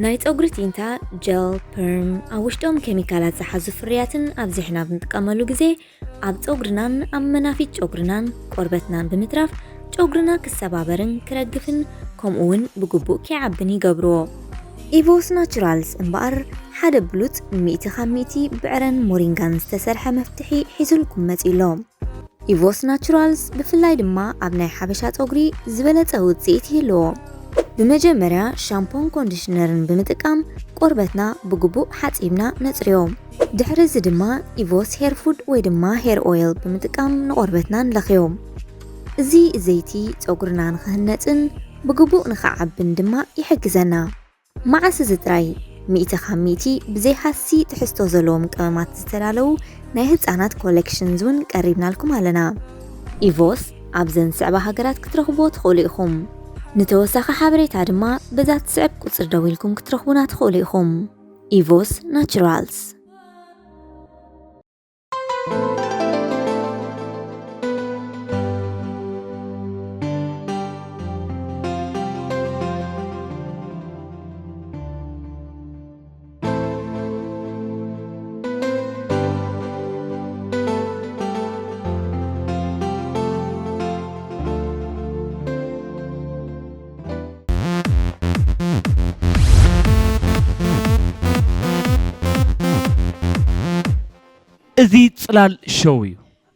ናይ ጸጉሪ ቲንታ፣ ጀል፣ ፐርም፣ ኣብ ውሽጦም ኬሚካላት ዝሓዙ ፍርያትን ኣብዚሕና ብንጥቀመሉ ግዜ ኣብ ጸጉርናን ኣብ መናፊት ጨጉርናን ቆርበትናን ብምትራፍ ጨጉርና ክሰባበርን ክረግፍን ከምኡ እውን ብግቡእ ከይዓብን ይገብርዎ። ኢቮስ ናቹራልስ እምበኣር ሓደ ብሉጽ ሚእቲ ካብ ሚእቲ ብዕረን ሞሪንጋን ዝተሰርሐ መፍትሒ ሒዙልኩም መጺኡ ኣሎ። ኢቮስ ናቹራልስ ብፍላይ ድማ ኣብ ናይ ሓበሻ ጸጉሪ ዝበለጸ ውጽኢት ይህልዎ። ብመጀመርያ ሻምፖን ኮንዲሽነርን ብምጥቃም ቆርበትና ብግቡእ ሓጺብና ነጽርዮ። ድሕሪ እዚ ድማ ኢቮስ ሄር ፉድ ወይ ድማ ሄር ኦይል ብምጥቃም ንቆርበትና ንለኽዮ። እዚ ዘይቲ ጸጉርና ንኽህነጽን ብግቡእ ንኽዓብን ድማ ይሕግዘና። መዓስ እዚ ጥራይ፣ ሚእቲ ካብ ሚእቲ ብዘይ ሃሲ ትሕዝቶ ዘለዎም ቀመማት ዝተዳለዉ ናይ ህጻናት ኮሌክሽንስ እውን ቀሪብናልኩም ኣለና። ኢቮስ ኣብዘን ዝስዕባ ሃገራት ክትረኽብዎ ትኽእሉ ኢኹም። ንተወሳኺ ሓበሬታ ድማ በዛ ትስዕብ ቁጽሪ ደዊልኩም ክትረኽቡና ትኽእሉ ኢኹም። ኢቮስ ናቹራልስ። እዚ ጽላል ሾው እዩ።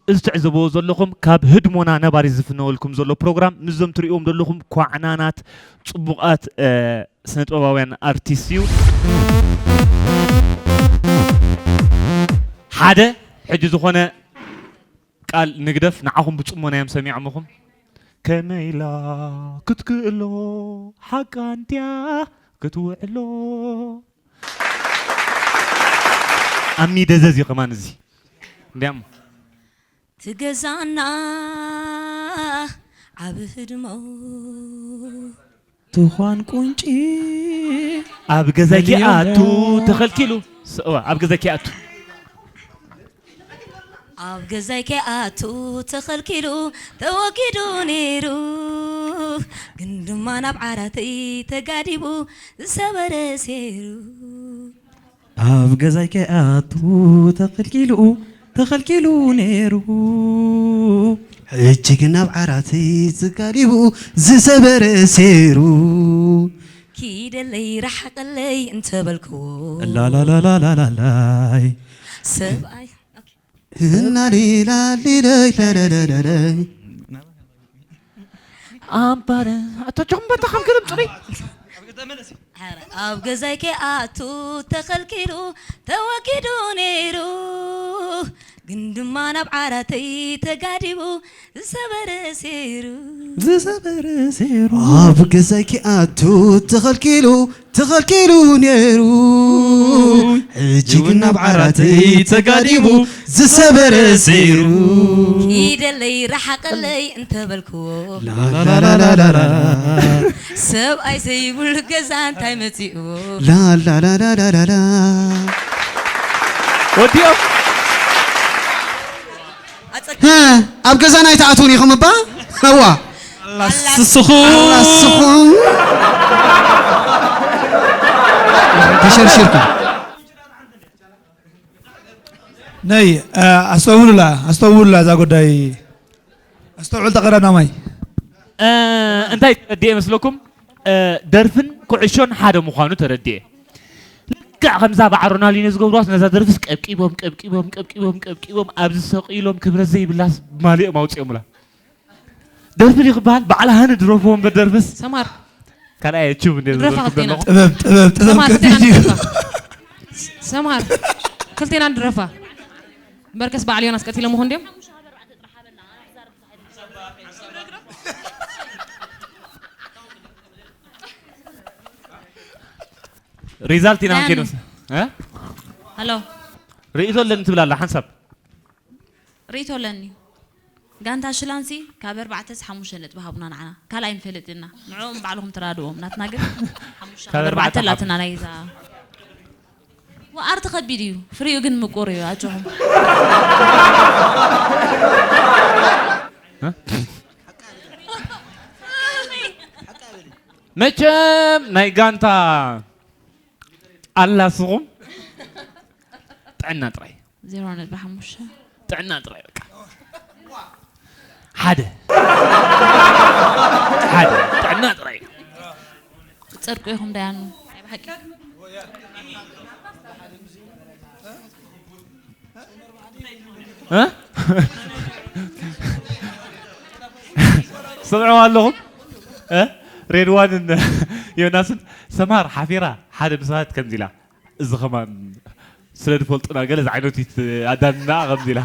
እዚ ትዕዘብዎ ዘለኹም ካብ ህድሞና ነባሪ ዝፍነወልኩም ዘሎ ፕሮግራም ምስዞም ትርእይዎም ዘለኹም ኳዕናናት ጽቡቓት፣ እ፣ ስነ ጥበባውያን ኣርቲስት እዩ። ሓደ ሕጂ ዝኾነ ቃል ንግደፍ፣ ንዓኹም ብጽሞና እዮም ሰሚዖምኹም። ከመይ ኢላ ክትክእሎ ሓቃ እንድያ ክትውዕሎ። ኣሚ ደዘዝ እዩ ከማን እዚ። እንዲያም ትገዛና ዓብ ህድሞ ትዃን ቁንጪ ኣብ ገዛይ ኪኣቱ ተኸልኪሉ። ስ-፣ እዋ፣ ኣብ ገዛይ ኪኣቱ። ኣብ ገዛይ ከይኣቱ ተኸልኪሉ ተወጊዱ ነይሩ፣ ግን ድማ ናብ ዓራተይ ተጋዲቡ ዝሰበረ ሴሩ። ኣብ ገዛይ ከይኣቱ ተኸልኪሉ፣ ተኸልኪሉ ነይሩ፣ ሕጂ ግን ናብ ዓራተይ ተጋዲቡ ዝሰበረ ሴሩ። ኪደለይ ረሓቐለይ እንተበልክዎ ላላላላላላይ ሰብኣይ እናሊላሊለይ ለለለለለይ። ኣምባረ ኣቶ ጆምበታ ካብ ገለም ጽሩይ። ኧረ፣ ኣብ ገዛይ ከይኣቱ ተኸልኪሉ ተወጊዱ ነይሩ፣ ግን ድማ ናብ ዓራተይ ተጋዲቡ ዝሰበረ ሴሩ። ዝሰበረ ሴሩ። ኣብ ገዛይ ከይኣቱ ተኸልኪሉ ተኸልኪሉ ነይሩ፣ ሕጂ ግን ናብ ዓራተይ ተጋዲቡ ዝሰበረ ሴሩ። ኪደለይ ረሓቐለይ እንተበልክዎ ላላላላላላ። ሰብኣይ ዘይብሉ ገዛ እንታይ መጺኡ? ላላላላላላ። ወዲኦም። ኣጸ- ሀ፣ ኣብ ገዛና ኣይትኣትዉን ኢኹም እባ? እዋ። ኣላ ስስኹም። ኣላ ስስኹም። ተሸርሺርኩም። ነይ፣ እ፣ ኣስተውሉላ፣ ኣስተውሉላ እዛ ጉዳይ። ኣስተውዕል ተቐዳዳማይ። እ፣ እንታይ ተረዲኤ መስለኩም? እ፣ ደርፍን ኩዕሾን ሓደ ምዃኑ ተረዲኤ። ልክዕ ከምዛ በዓል ሮናልዲኖ ዝገብርዋስ ነዛ ደርፍስ ቀብቂቦም፣ ቀብቂቦም፣ ቀብቂቦም፣ ቀብቂቦም ኣብዚ ሰቒሎም ክብረት ዘይብላስ ማሊኦም ኣውፂኦምላ። ደርፊ ድዩ ክበሃል? በዓል ሃኒ ድረፍዎ እምበር ደርፍስ። ሰማር። ካልኣይ ቹብ እንደ ድረፋ ዝበልኩ ክልቴና። ዘለኹ። ጥበብ፣ ጥበብ፣ ጥበብ ሰማር፣ ከቢድ ክልቴና እዩ። ንድረፋ። ሰማር፣ ክልቴና ንድረፋ። እምበርከስ በዓል ዮናስ ቀቲሎምኹ እንድዮም። ሪዛልት ኢና ዳኒ። ክንከይድ መስ-፣ እ? ሃሎ። ርእይቶ ኣለኒ ትብል ኣላ ሓንሳብ። ርእይቶ ኣለኒ። ጋንታ ሽላንሲ ካብ ኣርባዕተ ሓሙሽተ ነጥቢ ሃቡና ንዓና። ካልኣይ ንፈልጥ ኢና። ንዕኦም ባዕልኹም ተራድኦም። ናትና ግን ሓሙሽተ ካብ ካብ ኣርባዕተ ኣርባዕተ ኣላትና ሓሙሽተ። ናይዛ። ወኣር ተኸቢድ እዩ። ፍሪኡ ግን ምቁር እዩ። ኣጆኹም። እ? መቸም ናይ ጋንታ ኣላ ስኹም ጥዕና ጥራይ። ዜሮ ነጥቢ ሓሙሽተ። ጥዕና ጥራይ በቃ። ሓደ። ሓደ። ጥዕና ጥራይ። ክትጸድቁ ኢኹም ዳያኑ። ናይ ብሓቂ። እ? ስምዕዋ ኣለኹም? እ? ሬድዋንን ዮናስን ሰማር ሓፊራ ሓደ ብስራት ከምዚ ኢላ። እዚ ኸማን ስለ ዝፈልጡና ገለ ዝዓይነቱ ኣዳንና ከምዚ ኢላ።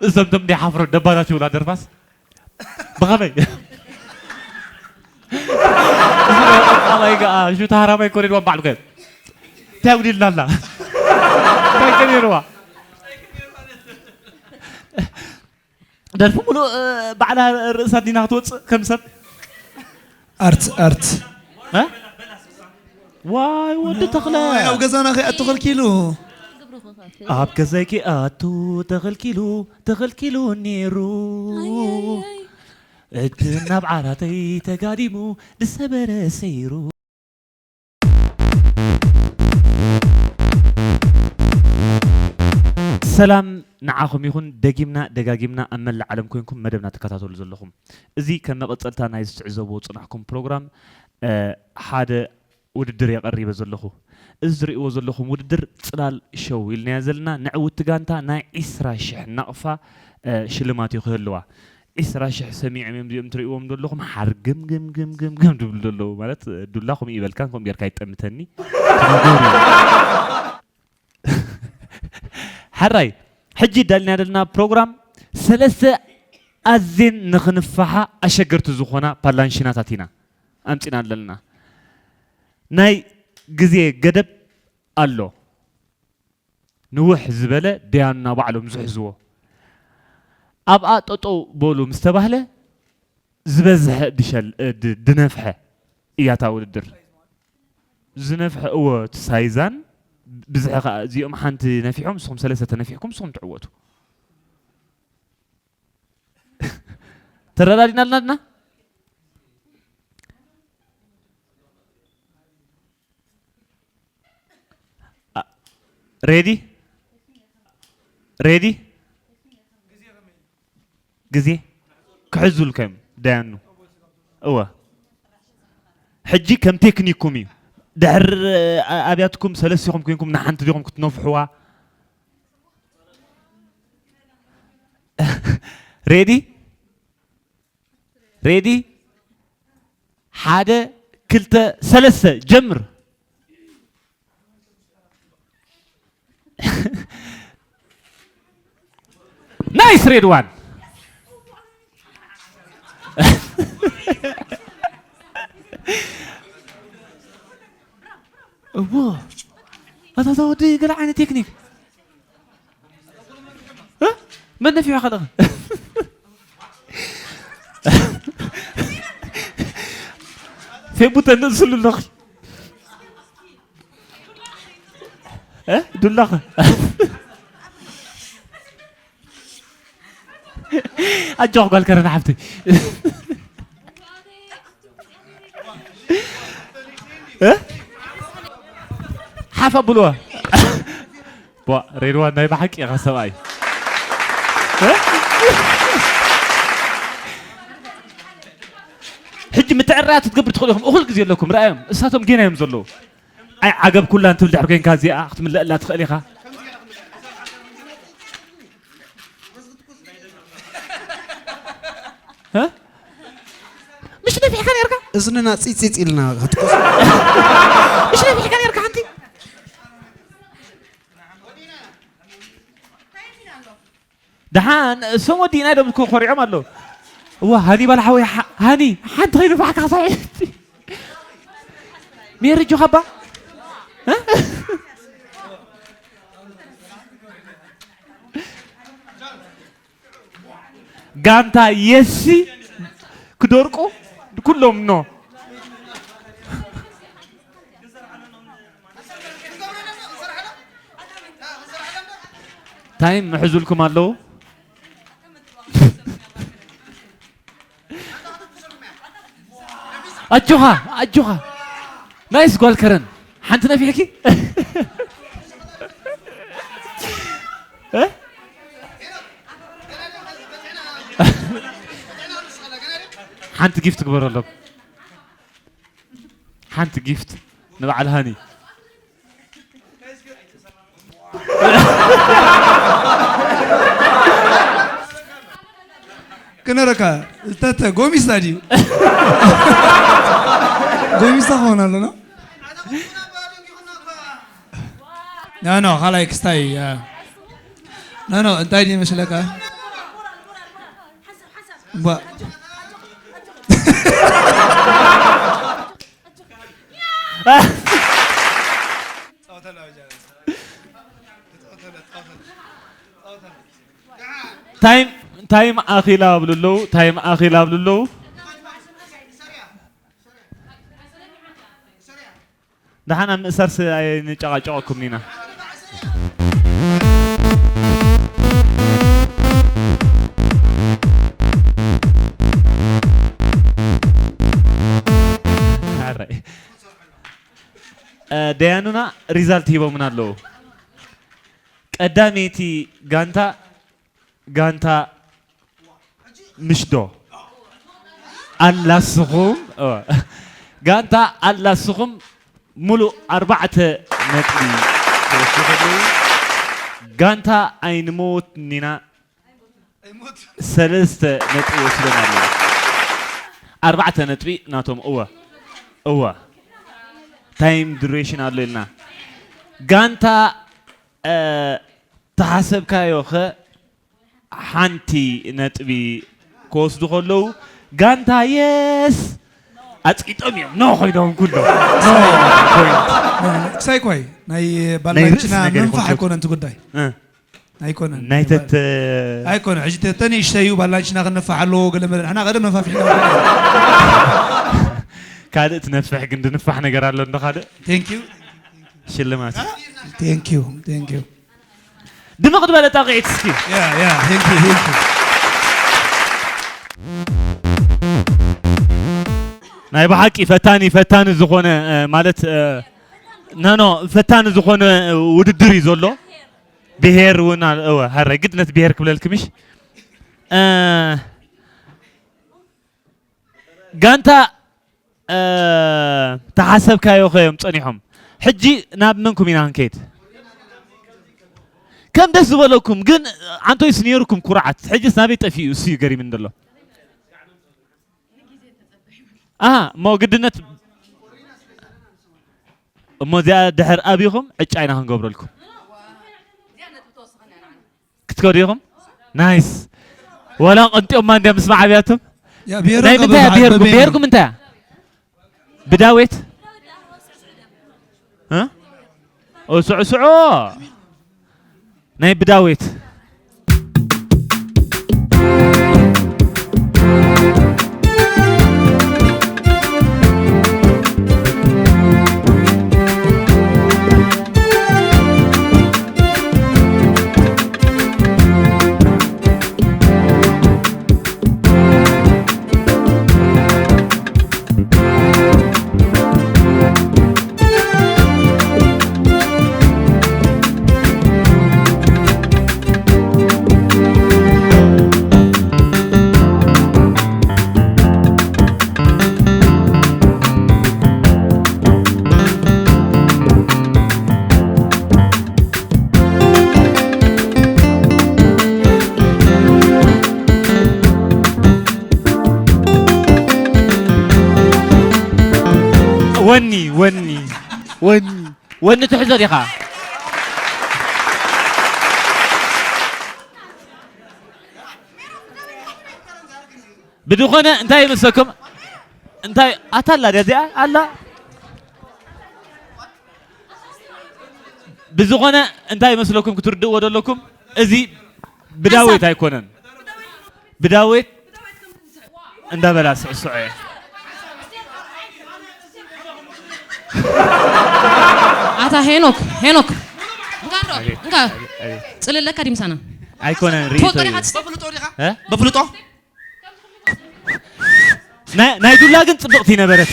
እዞም ቶም ደይሓፍሮ ደባናት ይብላ ደርፋስ። ብኸመይ? እዚ ናይ ቀጻላይ ከኣ ሹታ ሃራማይ ኮሪድዋ ባዕሉ ከ እንታይ ኣጉዲልና ኣላ? እንታይ ቀኒርዋ? ደርፊ ሙሉእ፣ እ፣ ባዕላ ርእሳ ዲና ክትወጽእ ከም ሰብ? ኣርት፣ ኣርት። እ? ዋይ ወዲ ተኽለ። ዋይ፣ ኣብ ገዛና ከይኣቱ ከልኪሉ። ኣብ ገዛይ ከይኣቱ ተኸልኪሉ፣ ተኸልኪሉ ነይሩ። ኣይ፣ ኣይ፣ ኣይ። እቲ ናብ ዓራተይ ተጋዲሙ ዝሰበረ ሰይሩ። ሰላም ንዓኹም ይኹን። ደጊምና ደጋጊምና ኣብ መላእ ዓለም ኮይንኩም መደብና ትከታተሉ ዘለኹም፣ እዚ ከም መቐጸልታ ናይ ዝትዕዘብዎ ዝጸናሕኩም ፕሮግራም፣ እ፣ ሓደ ውድድር የቐሪበ ዘለኹ። እዚ ዝርእይዎ ዘለኹም ውድድር ጽላል ሸው ኢልናዮ ዘለና፣ ንዕውቲ ጋንታ ናይ ዒስራ ሽሕ ናቕፋ፣ እ፣ ሽልማት እዩ ክህልዋ። ዒስራ ሽሕ ሰሚዖም እዮም እዚኦም ትርእይዎም ዘለኹም፣ ሓር ግም ግም ግም ግም ግም ድብሉ ዘለዉ። ማለት ዱላ ከምኡ ይበልካን ከምኡ ጌርካ ይጠምተኒ። ሕራይ፣ ሕጂ ዳልና ዘለና ፕሮግራም ሰለስተ ኣዝየን ንኽንፋሓ ኣሸገርቲ ዝኾና ፓላንሽናታት ኢና ኣምጺና ኣለና። ናይ ግዜ ገደብ ኣሎ። ንውሕ ዝበለ ደያኑና ባዕሎም ዝሕዝዎ። ኣብኣ ጠጠው በሉ ምስ ተባህለ ዝበዝሐ ድሸል-፣ እ፣ ድ-፣ ድነፍሐ እያ እታ ውድድር። ዝነፍሐ እወ እቲ ሳይዛን ብዝሒ ከኣ እዚኦም ሓንቲ ነፊሖም ንስኹም ሰለስተ ተነፊሕኩም ንስኹም ትዕወቱ። ተረዳዲና ኣለና ድና? ኣ-፣ ሬዲ? ሬዲ? ግዜ ክሕዙልካ እዮም ደያኑ። እወ። ሕጂ ከም ቴክኒክኩም እዩ። ድሕር፣ ኣ-፣ ኣብያትኩም ሰለስቲኹም ኮይንኩም ንሓንቲ ዲኹም ክትነፍሕዋ? ሬዲ? ሬዲ? ሓደ፣ ክልተ፣ ሰለስተ፣ ጀምር። ናይስ ሬድዋን። እዎ፣ ኣታ እታ ወዲ ገለ ዓይነት ቴክኒክ። እ? መን ነፊሑ ከለኸ? ፌቡ ተነስሉ ኣለኺ። እ? ዱላኸ? ኣጆኽ ጓል ከረን ሓፍተይ። እ? ሓፍ ኣብልዋ። ቧ፣ ሬድዋን ናይ ብሓቂ ኢኻ ሰብኣይ። እ? ሕጂ ምትዕርራያት ክትገብር ትኽእሉ ኢኹም። እኹል ግዜ ኣለኩም። ረኣዮም። እሳቶም ጌና እዮም ዘለዉ። ኣይ ዓገብ ኩላ እንትብል ድሕሪ ኮይንካ እዚኣ ክትምለአላ ትኽእል ኢኻ። እ? ምሽ ነፊሕካ ነርካ? እዝንና ጺጺጽ ኢልና ክትኮስ። ምሽ ነፊሕካ ነርካ ሓንቲ? ደሓን እሶም ወዲእና ኢሎም እኮ ኮሪዖም ኣለዉ። እዋ ሃኒ ባል ሓወይ ሓ-፣ ሃኒ ሓንቲ ከይንፋሕካ ክሳብ ሜሪ ጆኻባ? እ? ጋንታ የሲ ክደርቁ ኩሎም ኖ። ታይም ምሕዙልኩም ኣለዉ። ኣጆኻ፣ ኣጆኻ። ናይስ ጓል ከረን። ሓንቲ ነፊሕኪ? እ? ሓንቲ ጊፍት ግበረሎም። ሓንቲ ጊፍት ንበዓል ሃኒ። ክነረካ ዝተተ ጎሚስታ ድዩ? ጎሚስታ ክኾን ኣሎ ነው። ኖ ኖ ካልኣይ ክስታይ ኖ ኖ እንታይ ድዩ መስለካ? ቧ- ታይም ታይም ኣኺላ ኣብሉ ኣለዉ። ታይም ኣኺላ ኣብሉ ኣለዉ። ደሓን ኣብ ምእሳርስ ኣይንጨቓጨቐኩምን ኢና። ሓራይ። እ፣ ደያኑና ሪዛልት ሂቦምና ኣለዉ። ቀዳመይቲ ጋንታ፣ ጋንታ ምሽዶ ኣላስኹም፣ እ፣ ጋንታ ኣላስኹም ሙሉእ ኣርባዕተ ነጥቢ ተወሲኹ ኣለዉ። ጋንታ ኣይንሞትኒና ሰለስተ ነጥቢ ወሲዶም ኣለዉ። ኣርባዕተ ነጥቢ ናቶም። እወ፣ እወ። ታይም ዱሬሽን ኣሎ ኢልና። ጋንታ፣ እ፣ ተሓሰብካዮ ኸ ሓንቲ ነጥቢ ክወስዱ ከለዉ፣ ጋንታ የስ ኣጽቂጦም እዮም። ኖ ኮይኖም ኩሎም። ኖ ፖይንት። ክሳይ ኳይ ናይ ናይ ርእሲ ባላንችና ነገር መንፋሕ ይኾን። ኣይኮነን እቲ ጉዳይ። እ። ኣይኮነን። ናይ ተተ- ኣይኮነ። ሕጂ ተተ ንእሽተይ እዩ፣ ባላንችና ክንነፋሕ ኣለዎ፣ ገለ መለ ንሕና ቀደም ነፋፊሕና። ካልእ ትነፍሕ ግን ድንፋሕ ነገር ኣሎ እንዶ ካልእ? ቴንክ ዩ። ሽልማት። ቴንክ ዩ፣ ቴንክ ዩ። ድምቕ ዝበለ ጣቕዒት እስኪ። ያ፣ ያ፣ ቴንክ ዩ፣ ቴንክ ዩ። ናይ ብሓቂ ፈታኒ፣ ፈታኒ ዝኾነ፣ እ፣ ማለት፣ እ፣ ኖ፣ ኖ፣ ፈታኒ ዝኾነ ውድድር እዩ ዘሎ። ብሄር እውን ኣል-፣ እወ፣ ሀረ ግድነት ብሄር ክብለልኪ ምሽ? እ፣ ጋንታ፣ እ፣ ተሓሰብካዮ ከዮም ጸኒሖም። ሕጂ ናብ መንኩም ኢና ክንከይድ? ከም ደስ ዝበለኩም ግን፣ ዓንቶይስ ነይሩኩም ኩርዓት። ሕጂስ ናበይ ጠፊኡ? እሱ እዩ ገሪምኒ ዘሎ። ኣሃ፣ እሞ ግድነት፣ እሞ እዚኣ ድሕር ኣብኹም ዕጫ ኢና ክንገብረልኩም። ክትከዱ ኢኹም? ናይስ። ዋላ ቀንጢኦማ እንድያ ምስ መዓብያቶም? ያ፣ ብሄሮም ናይ ካብ ምንታይ እያ ዝበሃል ብሄርኩም? በበይኑ። ብሄርኩም እንታይ እያ? ብዳዌት? እ? ኦ፣ ስዕስዖ። ናይ ብዳዌት። ወኒ፣ ወኒ፣ ወኒ፣ ወኒ ትሕዞ ዲኻ? ብዝኾነ እንታይ ይመስለኩም? እንታይ ኣታ ኣላ ድያ እዚኣ? ኣላ። ብዝኾነ እንታይ ይመስለኩም ክትርድእዎ ዘለኩም? እዚ ብዳዊት ሓንሳብ። ኣይኮነን። ብዳዊት እንዳበላ ስዕስዑ እየ። ኣታ ሄኖክ፣ ሄኖክ። እንካ እንዶ፣ ኣቤት፣ እንካ። ኣቤት፣ ኣቤት። ጽልለካ ዲምሳና። ኣይኮነን፣ ሪኢቶ ትፈልጦ እዩ። ዲኻ? በፍልጦ ዲኻ? እ? በፍልጦ? ናይ፣ ናይ ዱላ ግን ጽብቕቲ ነበረት።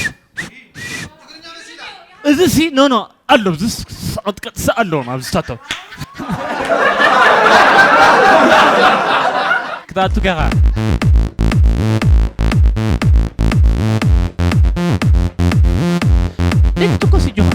እዚ ሲ፣ ኖ፣ ኖ፣ ኣሎ፣ ኣብዚ ሰቐጥቀጥ ሰ ኣሎ፣ ኣብዚ ታቶ። ክትኣቱ ከኻ። ደይ ክትኮስ እጆኻ።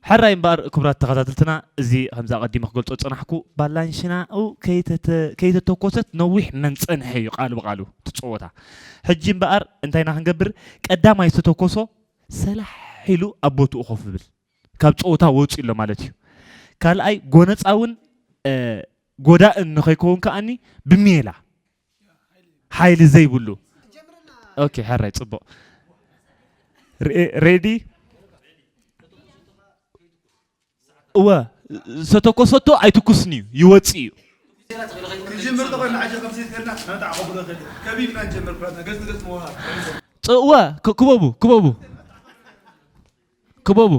ሕራይ እምበኣር ክቡራት ተኸታተልትና፣ እዚ ከምዚ ኣቐዲመ ክገልጾ ዝጸናሕኩ፣ ባላንሽናኡ ከይተተ-፣ ከይተተኮሰት ነዊሕ መን ጸንሐ እዩ ቃል ብቓሉ እቲ ጸወታ። ሕጂ እምበኣር እንታይ ኢና ክንገብር? ቀዳማይ ዝተተኮሶ ሰላሕ ኢሉ ኣብ ቦትኡ ኮፍ ይብል። ካብ ጸወታ ወጺኡ ኣሎ ማለት እዩ። ካልኣይ ጎነጻ እውን፣ እ፣ ጎዳኢ ንኸይከውን ከኣኒ ብሜላ ሓይሊ ዘይብሉ። ኦኬ፣ ሕራይ ጽቡቕ። ሬ-፣ ሬዲ? እወ፣ ዝተተኮሰቶ ኣይትኩስን እዩ፣ ይወጽእ እዩ። ክጅምር ተኾይና ዓጀ ከምዚ ኢልና ናታ ዓቕብሎ ከደ። ከቢብና ንጀምር ኩላትና፣ ገጽ ንገጽ ምውሃብ። ጽ-፣ እወ፣ ክ-፣ ክበቡ፣ ክበቡ። ክበቡ።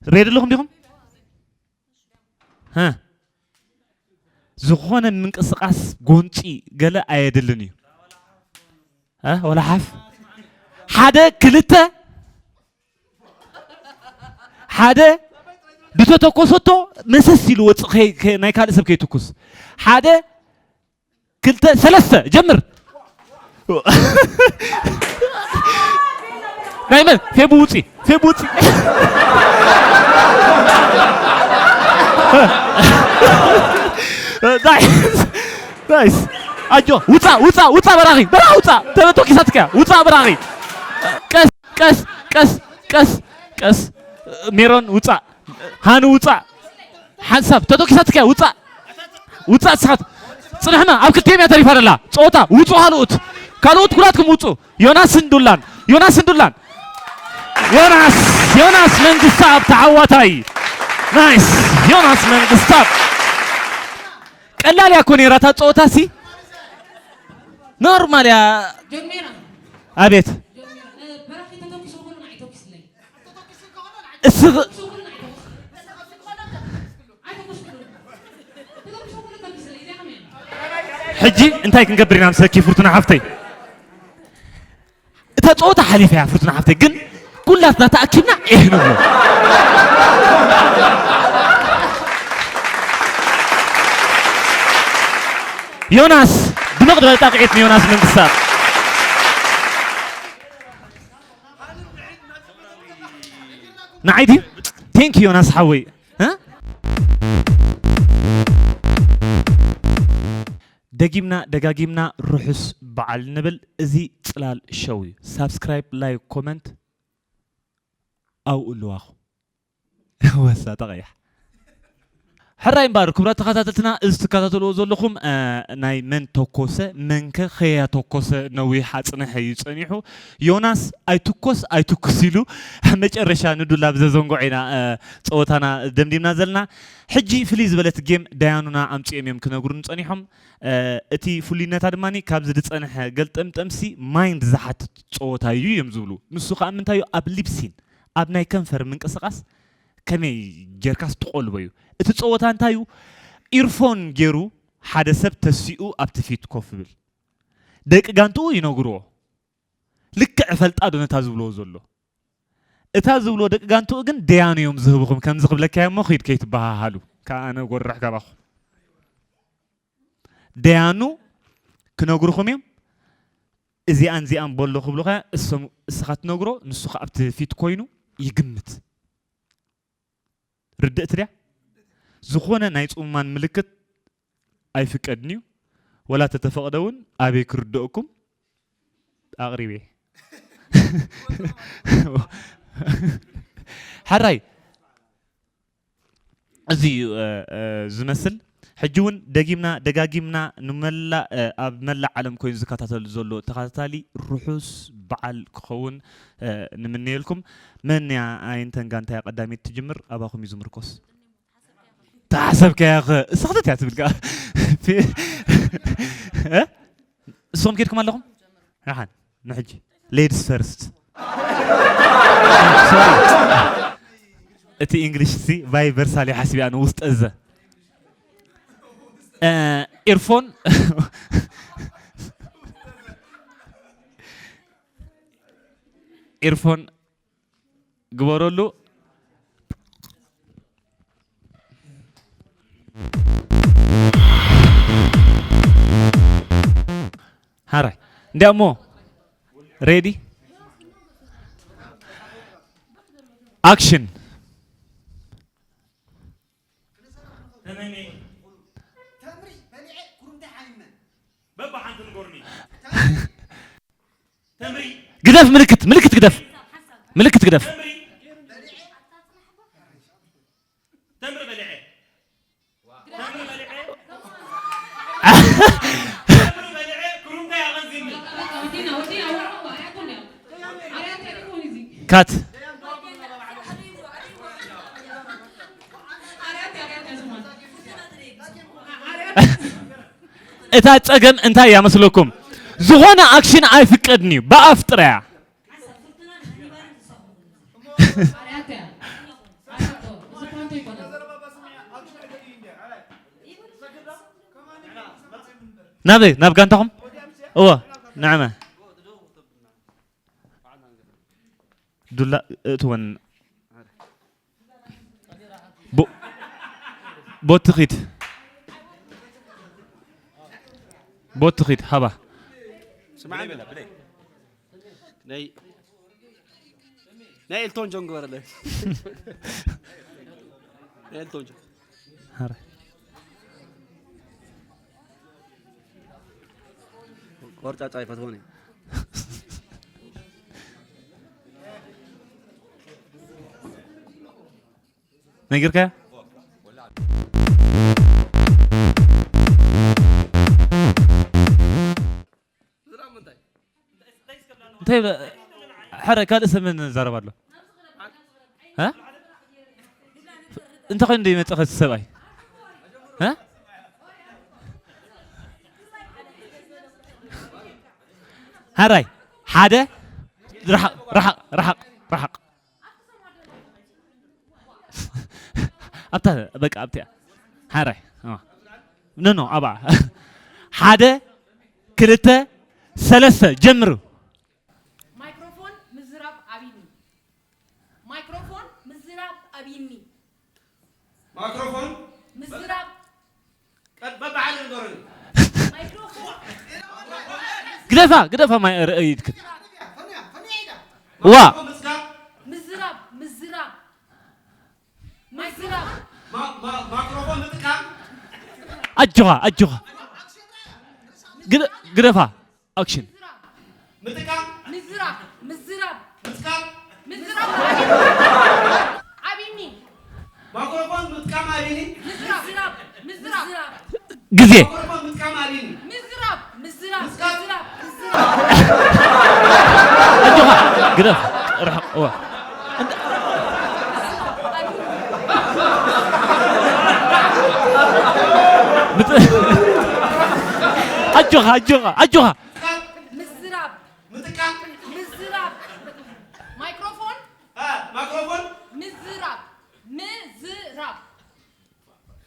ሬዲ ኣለኹም ዲኹም? ሀ? ዝኾነ ምንቅስቓስ ጎንጺ ገለ ኣየድልን እዩ። ሀ? ወላ ሓፍ? ሓደ፣ ክልተ፣ ሓደ፣ ዝተተኮሰቶ መሰስ ኢሉ ወጽእ፣ ከይ-፣ ከይ-፣ ናይ ካልእ ሰብ ከይትኩስ። ሓደ፣ ክልተ፣ ሰለስተ፣ ጀምር። ናይ መን? ፌቡ ውጺ፣ ፌቡ ውጺ። ናይስ፣ ናይስ። ኣጆ፣ ውጻ፣ ውጻ፣ ውጻ በራኺ፣ በራኺ ውጻ። ተበቶ ኪሳትካ፣ ውጻ በራኺ። ቀስ፣ ቀስ፣ ቀስ፣ ቀስ፣ ቀስ። ሜሮን ውጻ፣ ሃኒ ውጻ። ሓንሳብ ተተኪሳትካ ውጻ። ውጻ ስሓት። ጽንሕና ኣብ ክልቲኦም እያ ተሪፋ ደላ። ጸወታ ውጹ ካልኦት። ካልኦት ኩላትኩም ውጹ። ዮናስን ዱላን። ዮናስን ዱላን። ዮናስ፣ ዮናስ መንግስተኣብ ተዓዋታይ። ናይስ። ዮናስ መንግስተኣብ። ቀላል እያ እኮ ነይራ እታ ጸወታ ሲ። ኖርማል እያ። ጀሚራ። ኣቤት። ጀሚራ። እ፣ በራኺ ተተኩሶ ከሎ ንዓይ ተኩስለይ። እስኺ ሕጂ እንታይ ክንገብር ኢና ምሰኪ ፍርቱና ሓፍተይ? እታ ጸወታ ሓሊፋ እያ ፍርቱና ሓፍተይ፣ ግን ኩላትና ተኣኪብና ኤህ ንብሎ። ዮናስ፣ ድምቕ ዝበለ ጣቕዒት ንዮናስ መንግስተኣብ። ንዓይ ድዩ? ቴንክ ዩ ዮናስ ሓወይ። እ? ደጊምና ደጋጊምና ርሑስ በዓል ንብል። እዚ ጽላል ሸው እዩ። ሳብስክራይብ፣ ላይክ፣ ኮመንት ኣብኡ ኣለዋኹ። ወሳ ተቐያሕ። ሕራይ እምበኣር ክቡራት ተኸታተልትና፣ እዚ ትከታተልዎ ዘለኹም፣ እ፣ ናይ መን ተኮሰ፣ መንከ ከያተኮሰ ነዊሕ ኣጽንሐ እዩ ጸኒሑ። ዮናስ ኣይትኮስ ኣይትኩስ ኢሉ፣ መጨረሻ ንዱላ ብዘዘንግዖ ኢና፣ እ፣ ጸወታና ደምዲምና ዘለና። ሕጂ ፍልይ ዝበለት ጌም ዳያኑና ኣምጺኦም እዮም ክነግሩን ጸኒሖም። እ፣ እቲ ፍሉይነታ ድማ ካብዚ ዝጸንሐ ገልጠምጠምሲ ማይንድ ዝሓትት ጸወታ እዩ እዮም ዝብሉ። ንሱ ከኣ ምንታይ እዩ? ኣብ ሊፕሲን፣ ኣብ ናይ ከንፈር ምንቅስቓስ ከመይ ጌርካስ ትቖልቦ እዩ። እቲ ጸወታ እንታይ እዩ? ኢርፎን ጌሩ ሓደ ሰብ ተሲኡ ኣብቲ ፊት ኮፍ ይብል። ደቂ ጋንትኡ ይነግርዎ። ልክዕ እፈልጣ ዶ ነታ ዝብልዎ ዘሎ? እታ ዝብልዎ ደቂ ጋንትኡ ግን ደያኑ እዮም ዝህብኹም፣ ከምዚ ክብለካ እየ እሞ ኺድ ከይትበሃሃሉ። ከኣ ኣነ ጎርሕ ካባኹም። ደያኑ ክነግሩኹም እዮም። እዚኣን እዚኣን በሎ ክብሉኻ፣ እሶም፣ እስኻ ትነግሮ፣ ንሱ ኸኣ ኣብቲ ፊት ኮይኑ ይግምት። ርድእቲ ድያ? ዝኾነ ናይ ጽሙማን ምልክት ኣይፍቀድን እዩ። ወላ ተተፈቕደ እውን ኣበይ ክርድአኩም ኣቕሪበ። ሕራይ፣ እዚ እዩ፣ እ፣ እ፣ ዝመስል። ሕጂ እውን ደጊምና ደጋጊምና ንመላእ፣ እ፣ ኣብ መላእ ዓለም ኮይኑ ዝከታተል ዘሎ ተኸታታሊ ርሑስ በዓል ክኸውን፣ እ፣ ንምነየልኩም። መን እያ ኣይንተን ጋንታ እያ ቀዳመይቲ ትጅምር? ኣባኹም እዩ ዝምርኮስ። ተሓሰብካያ ኸ? እሳ ክትት እያ ትብል ከኣ። እ? ንስኹም ኬድኩም ኣለኹም? ደሓን፣ ንሕጂ ladies first። እቲ English ሲ vice versa ኢለ ሓሲበ ኣነ ውስጠ ዘ። እ፣ ኢርፎን፣ ኢርፎን ግበረሉ። ሓራይ። እንዲያ እሞ፣ ready? Action። ተመሜ። ተምሪ በሊዐ ኩርምታይ ሓሚመ። በብሓንቲ ንገሩኒ። ተምሪ። ግደፍ፣ ምልክት፣ ምልክት ግደፍ። ምልክት ግደፍ። ተምሪ። ተምሪ በሊዐ። ተምሪ በሊዐ። ተምሪ በሊዐ ኩርምታይ ኣቐንዚኒ። ካት። እታ ጸገም እንታይ እያ መስለኩም? ዝኾነ ኣክሽን ኣይፍቀድን እዩ፣ ብኣፍ ጥራያ። ናበይ? ናብ ጋንታኹም? እወ፣ ንዕመ። ዱላ እእትወን። ቦ-፣ ቦቲ ኺድ። ቦቲ ኺድ፣ ሃባ። ስምዓኒ። ናይ፣ ናይ ኤልቶን ጆን ግበረለይ። ናይ ኤልቶን ጆን። ኧረ። ቆርጫጫ ኣይፈትዎን እየ። ነጊርካያ? እንታይ በ-፣ ሕረ ካልእ ሰብ ምን ዘረባ ኣሎ? እ? እንታይ ኮይኑ ይመጽእ ከዚ ሰብኣይ? እ? ሕራይ፣ ሓደ፣ ርሓቕ፣ ርሓቕ፣ ርሓቕ፣ ርሓቕ። ኣብታ፣ በቃ ኣብቲኣ። ሓራይ፣ ኣዋ። ኖ፣ ኖ፣ ኣብኣ። ሓደ፣ ክልተ፣ ሰለስተ፣ ጀምሩ። ማይክሮፎን ምዝራብ ኣቢኒ። ማይክሮፎን ምዝራብ ኣቢኒ። ማይክሮፎን ምዝራብ ቀ-፣ በብዓል ንገሩኒ። ማይክሮፎን ግደፋ፣ ግደፋ፣ ማይ-፣ ር-፣ ኢድክ። ዋ። ምዝራብ፣ ምዝራብ፣ ምዝራብ። ምዝራብ። ማ-፣ ማ-፣ ማይክሮፎን ምጥቃም። ኣጆኻ፣ ኣጆኻ። ግደ-፣ ግደፋ። ኣክሽን። ምጥቃም። ምዝራብ፣ ምዝራብ። ምጥቃም። ምዝራብ። ኣቢኒ። ማይክሮፎን ምጥቃም ኣቢኒ። ምዝራብ፣ ምዝራብ። ግዜ። ማይክሮፎን ምጥቃም ኣቢኒ። ምዝራብ፣ ምዝራብ፣ ምዝራብ፣ ምዝራብ። ኣጆኻ፣ ግደፍ፣ ርሕቕ፣ እወ። እንተ-፣ ምጥ-፣ ኣጆኻ፣ ኣጆኻ፣ ኣጆኻ። ምዝራብ። ምጥቃም። ምዝራብ። ማይክሮፎን። እ፣ ማይክሮፎን። ምዝራብ። ምዝራብ።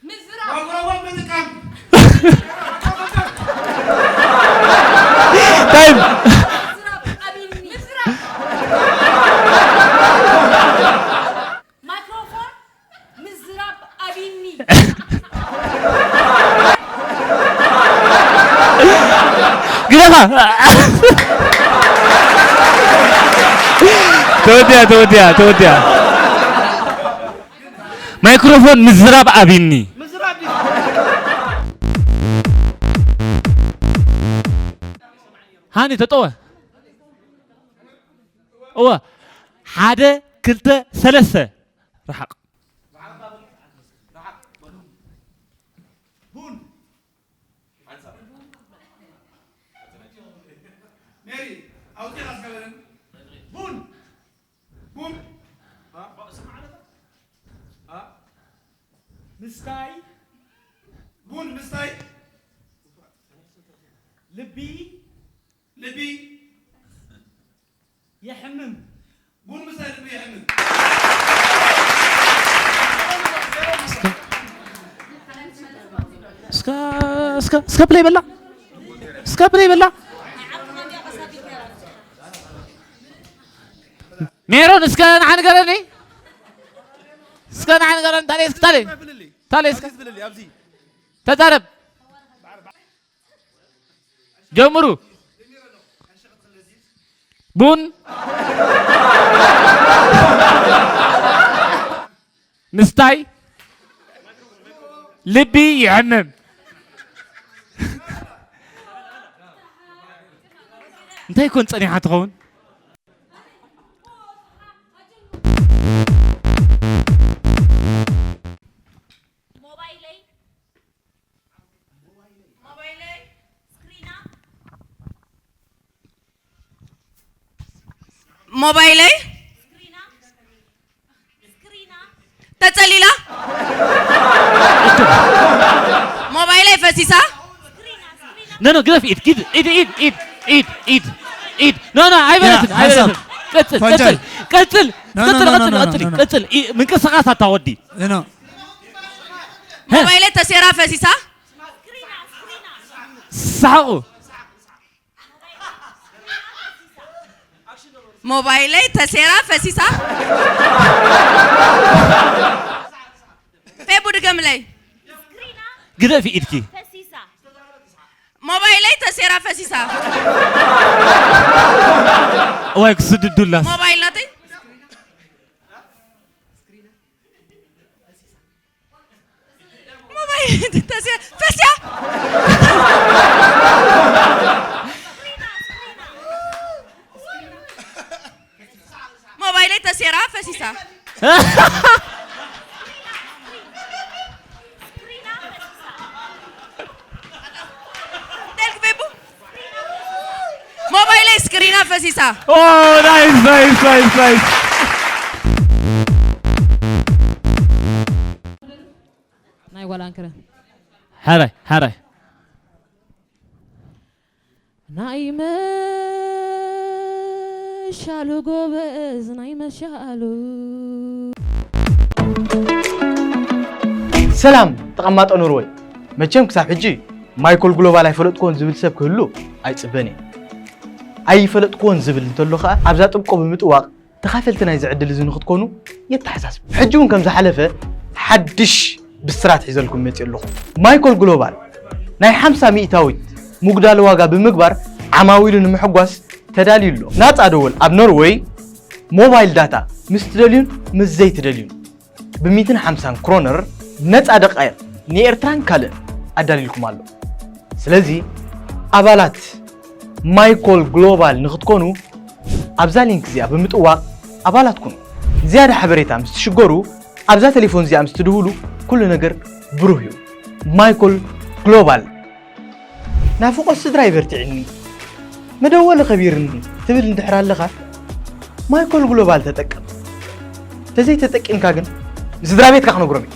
ምዝራብ። ማይክሮፎን ምጥቃም። ታይም። ምዝራብ። ኣቢኒ። ምዝራብ። ማይክሮፎን። ምዝራብ ኣቢኒ። ግደፋ። ተወዲያ፣ ተወዲያ፣ ተወዲያ። ማይክሮፎን ምዝራብ ኣቢኒ። ምዝራብ ዲ-፣ ሃኒ ተጠወ። እወ። ሓደ፣ ክልተ፣ ሰለስተ። ረሓቕ። ቡን። ሜሪ፣ ኣውፂኻ እስከ በለን። ቡን። ቡን። አ? አ? ምስታይ። ቡን ምስታይ። ልቢ ልቢ የሕምም። ቡን ምሳይ ልቢ የሕምም። እስከ እስከ እስከ ፕሌይ በላ እስከ ፕሌይ በላ ሜሮን እስከ ንዓ ንገረኒ እስከ ንዓ ንገረኒ ታሌ እስከ ታሌ ታሌ እስከ ተዛረብ ጀምሩ ቡን ምስታይ ልቢ ይሕምም እንታይ ኮን ጸኒሓ ትኸውን ሞባይለይ ሞባይለይ ስክሪና ሞባይለይ ስክሪና ስክሪና ተጸሊላ ሞባይለይ ፈሲሳ ኖ ኖ ግደፍ ኢድ ጊድ ኢድ ኢድ ኢድ ኢድ ኢድ ኢድ ኖ ኖ ኣይበለትን ሓሳብ። ኣይበለትን ቀጽል ፈንጃል። ቀጽል ቀጽል No, no, ቀጽል no, no, ቀጽል no, ቀጽል no, no. ቀጽል ኢ- ምንቅስቃስ ኣታወዲ ኖ ሞባይለይ ተሴራ ፈሲሳ ሳሓቑ ሞባይለይ ተሴራ ፈሲሳ ፌቡ ድገምለይ ግደፊ ኢድኪ ሞባይለይ ተሴራ ፈሲሳ እዋይ ክስድዱላስ ሞባይል ናተይ ሞባይል ተሴራ ፈሲያ ሞባይለይ ተሴራ ፈሲሳ ሞባይለይ ስክሪና ፈሲሳ ናይስ ናይስ ናይስ ናይስ ናይ ጓል ኣንክረ ሓራይ ሓራይ ናይ መሻሉ ጎበዝ ናይ መሻሉ ሰላም ተቐማጦ ኖርወይ። መቸም ክሳብ ሕጂ ማይኮል ግሎባል ኣይፈለጥክዎን ዝብል ሰብ ክህሉ ኣይጽበን እየ። ኣይፈለጥክዎን ዝብል እንተሎ ከኣ ኣብዛ ጥብቆ ብምጥዋቕ ተኻፈልቲ ናይዚ ዕድል እዚ ንኽትኮኑ የተሓሳስብ። ሕጂ እውን ከም ዝሓለፈ ሓድሽ ብስራት ሒዘልኩም መጺእ ኣለኹ። ማይኮል ግሎባል ናይ ሓምሳ ሚእታዊት ምጉዳል ዋጋ ብምግባር ዓማዊሉ ንምሕጓስ ተዳልዩ ኣሎ። ናጻ ደወል ኣብ ኖርወይ ሞባይል ዳታ ምስ ትደልዩን ምስ ዘይትደልዩን ብ ሚእትን ሓምሳን ክሮነር ነጻ ደቃይቕ ንኤርትራን ካልእን ኣዳልዩልኩም ኣሎ። ስለዚ ኣባላት ማይኮል ግሎባል ንኽትኮኑ ኣብዛ ሊንክ እዚኣ ብምጥዋቕ ኣባላት ኩኑ። ዝያዳ ሓበሬታ ምስ ትሽገሩ ኣብዛ ቴሌፎን እዚኣ ምስ ትድውሉ ኩሉ ነገር ብሩህ እዩ። ማይኮል ግሎባል ናፍቖት ስድራይ በርቲዕኒ፣ መደወሊ ከቢርኒ ትብል እንድሕር ኣለኻ ማይኮል ግሎባል ተጠቀም። ተዘይተጠቂምካ ግን ንስድራ ቤትካ ክነግሮም እዩ።